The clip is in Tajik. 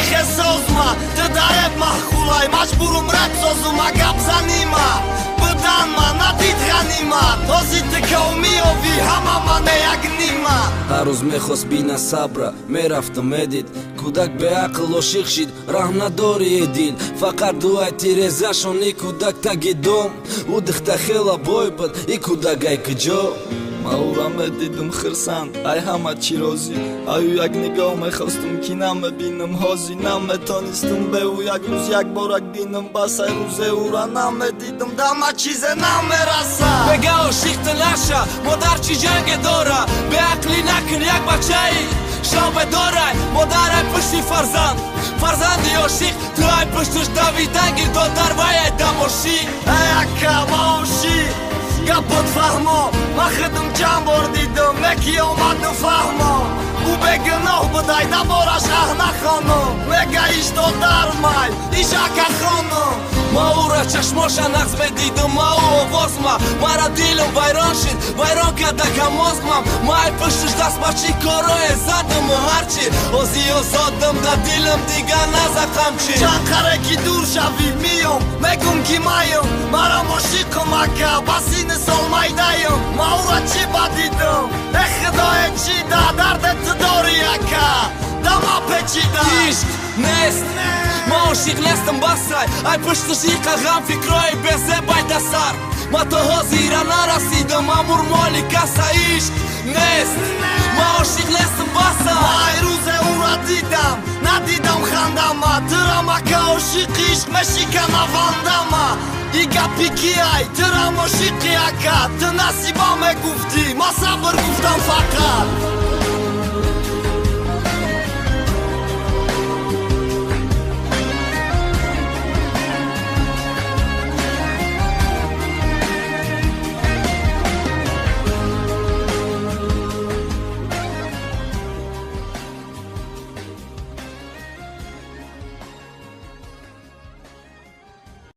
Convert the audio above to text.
хесозма ту дареб маъқулай, маҷбурум реп созума, гап занима буданма надид ғанимат. Ҳози ту ков меёвӣ, ҳама мане як нима. Ҳар рӯз мехост бина сабра, мерафту медид. Кӯдак беақл ошиқ шид, раҳм надори э дил. Фақат дуай тирезашон, и кӯдак таги дом. Ӯ дихта хела бой буд, и кӯдак ай куҷо? Ма ӯра медидум хирсанд, ай ҳама чӣ розӣ. Аю як нигоҳ мехостум, ки намебинам ҳозӣ. Наметонистум бе ӯ як рӯз як борак бинам. Бас ай рӯзе ӯра намедидум, дама чизе намераса. Бега ошиқ ту наша, модар чӣ ҷанге дора? Беақлӣ накун, як бачаи шобе дорай. Модарай пушти фарзанд, фарзанди ошиқ. Ту ай пуштуш давидан гир, додар вай ай дамошӣ. Эй ака, ма ошиқ гапот фаҳмо. Ма худум чанд бор дидум, неки омаду фаҳмо. Ӯ бегуноҳ будай, набораш аҳ нахонум. Мега иш додармай, иш ака хонум. Ма ӯра чашмоша нағз медидум, ма ӯ овозма. Мара дилам вайрон шид, вайрон кардака мозгмам. Ма ай пуштуш даст ба чӣ корое задуму ҳарчи. Ҳози озодам, да дилам дига назақам чӣ. Чанд қаре ки дур шавӣ, миём, мегум ки маём. Марам ошиқум, ака, ба синни сол майдаём. Ма ӯра чӣ бадидум? Э худое, чӣ да дарде ту дорӣ, ака, дама печида. Ишқ нест, ма ошиқ нестам, басай. Ай пуштуш иқа ғам, фикрои безебай да сар. Ма то ҳозира нарасидам, амур моли каса. Ишқ нест, ма ошиқ нестам, баса. Ма ай рӯзе ӯра дидам, надидам хандама. Тырам, ака, ошиқи ишқ мешикана вандама. И гапи киай? Тырам ошиқи, ака, ту насиба мегуфтӣ, ма сабр гуфтам фақат.